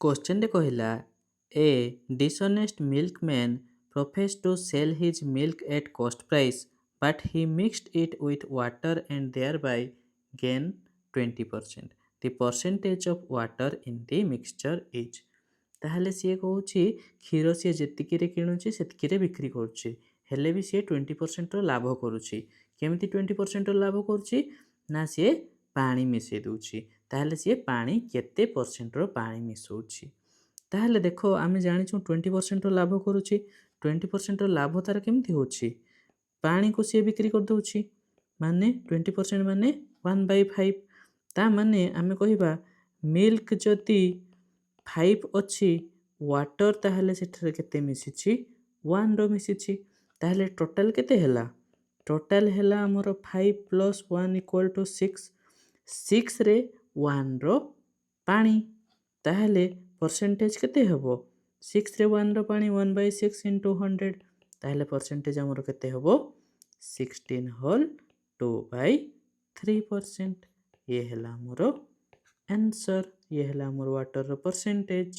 କ୍ୱେଶ୍ଚନରେ କହିଲା, a dishonest milkman profess to sell his milk at cost price, but he mixed it with water and thereby gain 20%. The percentage of water in the mixture is? ତାହେଲେ ସିଏ କହୁଛି, କ୍ଷୀର ସିଏ ଯେତିକିରେ କିଣୁଛି ସେତିକିରେ ବିକ୍ରି କରୁଛି, ହେଲେ ବି ସିଏ 20%ର ଲାଭ କରୁଛି। କେମିତି 20%ର ଲାଭ କରୁଛି ନା, ସିଏ ପାଣି ମିଶାଇ ଦେଉଛି। ତାହେଲେ ସିଏ ପାଣି କେତେ ପରସେଣ୍ଟର ପାଣି ମିଶାଉଛି? ତାହେଲେ ଦେଖ, ଆମେ ଜାଣିଛୁ 20%ର ଲାଭ କରୁଛି। 20%ର ଲାଭ ତାର କେମିତି ହେଉଛି? ପାଣିକୁ ସିଏ ବିକ୍ରି କରିଦେଉଛି, ମାନେ 20% ମାନେ 1/5। ତା ମାନେ ଆମେ କହିବା, ମିଲ୍କ ଯଦି 5 ଅଛି, ୱାଟର ତାହେଲେ ସେଠାରେ କେତେ ମିଶିଛି? ୱାନ୍ର ମିଶିଛି। ତାହେଲେ ଟୋଟାଲ୍ କେତେ ହେଲା? ଟୋଟାଲ୍ ହେଲା ଆମର 5 plus 1 equal to 6। ସିକ୍ସରେ ୱାନ୍ର ପାଣି, ତାହେଲେ ପରସେଣ୍ଟେଜ୍ କେତେ ହେବ? ସିକ୍ସରେ ୱାନ୍ର ପାଣି, 1/6 into 100। ତାହେଲେ ପରସେଣ୍ଟେଜ୍ ଆମର କେତେ ହେବ? 16 whole 2/3%। ଇଏ ହେଲା ଆମର ଆନ୍ସର୍। ଇଏ ହେଲା ଆମର ୱାଟରର ପରସେଣ୍ଟେଜ୍।